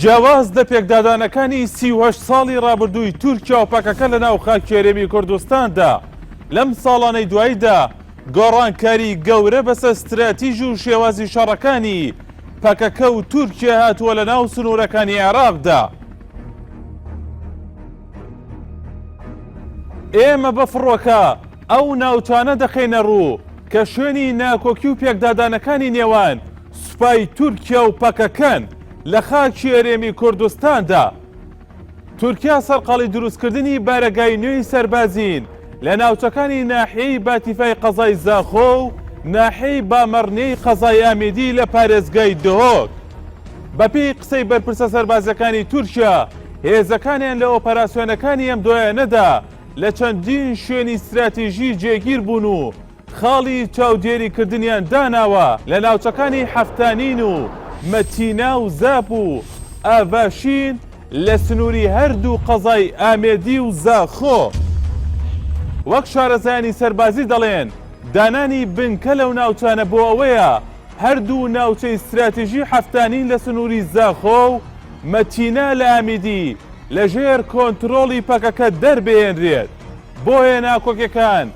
جیاواز لە پێکدادانەکانی 38 ساڵی ڕابردووی تورکیا و پەکەکە لە ناو خاکی هەرێمی کوردستاندا، لەم ساڵانەی دواییدا گۆڕانکاری گەورە بەسەر ستراتیژ و شێوازی شەڕەکانی پەکەکە و تورکیا هاتووە لە ناو سنوورەکانی عێراقدا. ئێمە بە فڕۆکە ئەو ناوچانە دەخەینە ڕوو کە شوێنی ناکۆکی و پێکدادانەکانی نێوان سوپای تورکیا و پەکەکەن لە خاکی هەرێمی کوردستاندا. تورکیا سەرقاڵی دروستکردنی بارەگای نوێی سەربازین لە ناوچەکانی ناحیەی باتیفای قەزای زاخۆ و ناحیەی بامەڕنێی قەزای ئامێدی لە پارێزگای دهۆک. بەپێی قسەی بەرپرسە سەربازیەکانی تورکیا، هێزەکانیان لە ئۆپەراسیۆنەکانی ئەم دوایانەدا لە چەندین شوێنی ستراتیژی جێگیر بوون و خاڵی چاودێریکردنیان داناوە لە ناوچەکانی حەفتانین و مەتینا و زاپ و ئاڤاشین لە سنووری هەردوو قەزای ئامێدی و زاخۆ. وەک شارەزایانی سەربازی دەڵێن، دانانی بنکە لەو ناوچانە بۆ ئەوەیە هەردوو ناوچەی ستراتیژی حەفتانین لە سنووری زاخۆ و مەتینا لە ئامیدی لەژێر کۆنترۆڵی پەکەکە دەربهێنرێت، بۆیە ناکۆکیەکان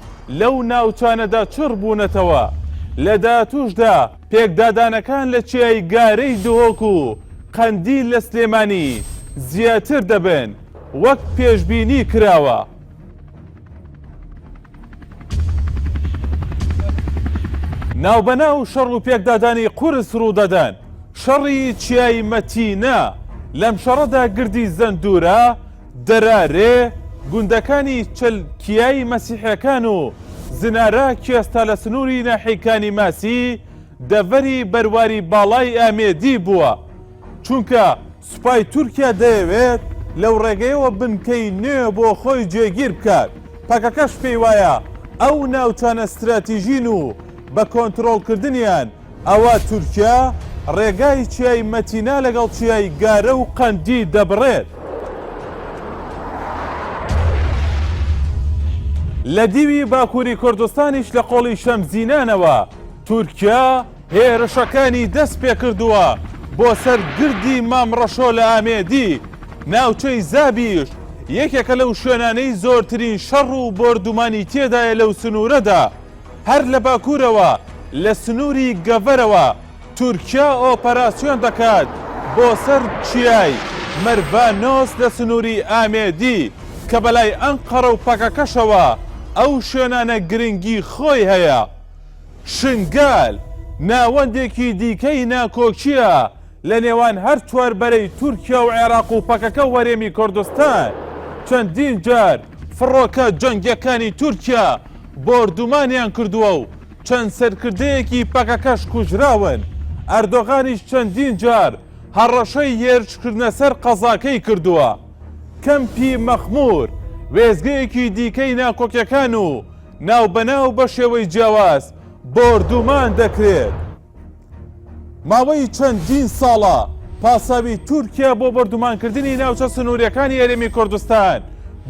لەو ناوچانەدا چڕ بوونەتەوە. لە داهاتووشدا پێکدادانەکان لە چیای گارەی دهۆک و قەندیل لە سلێمانی زیاتر دەبن وەک پێشبینی کراوە. ناوبەناو شەڕ و پێکدادانی قورس ڕوودەدەن، شەڕی چیای مەتینا، لەم شەڕەدا گردی زەندورە، دەرارێ، گوندەکانی چلکیای مەسیحیەکان و زنارە کێستا لە سنووری ناحیەی کانی ماسی، دەڤەری بەرواری باڵای ئامێدی بووە. چونکە سوپای تورکیا دەیەوێت لەو ڕێگەیەوە بنکەی نوێ بۆ خۆی جێگیر بکات، پەکەکەش پێیوایە ئەو ناوچانە ستراتیژین و بە کۆنترۆڵکردنیان ئەوا تورکیا ڕێگای چیای مەتینا لەگەڵ چیای گارە و قەندیل دەبڕێت. لە دیوی باکووری کوردستانیش لە قۆڵی شەمزینانەوە تورکیا هێرشەکانی دەست پێکردووە بۆ سەر گردی مام ڕەشۆ لە ئامێدی، ناوچەی زابیش یەکێکە لەو شوێنانەی زۆرترین شەڕ و بۆردومانی تێدایە لەو سنوورەدا، هەر لە باکوورەوە لە سنووری گەڤەرەوە تورکیا ئۆپەراسیۆن دەکات بۆ سەر چیای مەرڤانۆس لە سنووری ئامێدی کە بەلای ئەنقەرە و پەکەکەشەوە ئەو شوێنانە گرنگی خۆی هەیە. شنگال ناوەندێکی دیکەی ناکۆکییە لە نێوان هەر چوار بەرەی تورکیا و عێراق و پەکەکە و هەرێمی کوردستان، چەندین جار فڕۆکە جەنگییەکانی تورکیا بۆردومانیان کردووە و چەند سەرکردەیەکی پەکەکەش کوژراون، ئەردۆغانیش چەندین جار هەڕەشەی هێرشکردنە سەر قەزاکەی کردووە. کەمپی مەخمور وێستگەیەکی دیکەی ناکۆکیەکان و ناوبەناو بە شێوەی جیاواز بۆردومان دەکرێت. ماوەی چەندین ساڵە پاساوی تورکیا بۆ بۆردومانکردنی ناوچە سنووریەکانی هەرێمی کوردستان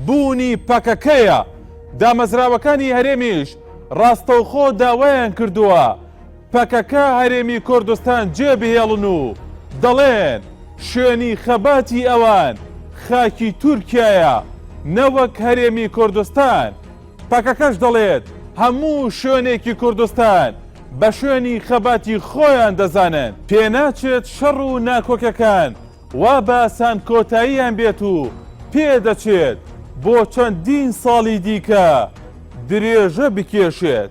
بوونی پەکەکەیە، دامەزراوەکانی هەرێمیش ڕاستەوخۆ داوایان کردووە پەکەکە هەرێمی کوردستان جێ بهێڵن و دەڵێن شوێنی خەباتی ئەوان خاکی تورکیایە نەوەک هەرێمی کوردستان. پەکەکەش دەڵێت هەموو شوێنێکی کوردستان بە شوێنی خەباتی خۆیان دەزانن، پێناچێت شەڕ و ناکۆکیەکان وا بە ئاسان کۆتاییان بێت و پێدەچێت بۆ چەندین ساڵی دیکە درێژە بکێشێت.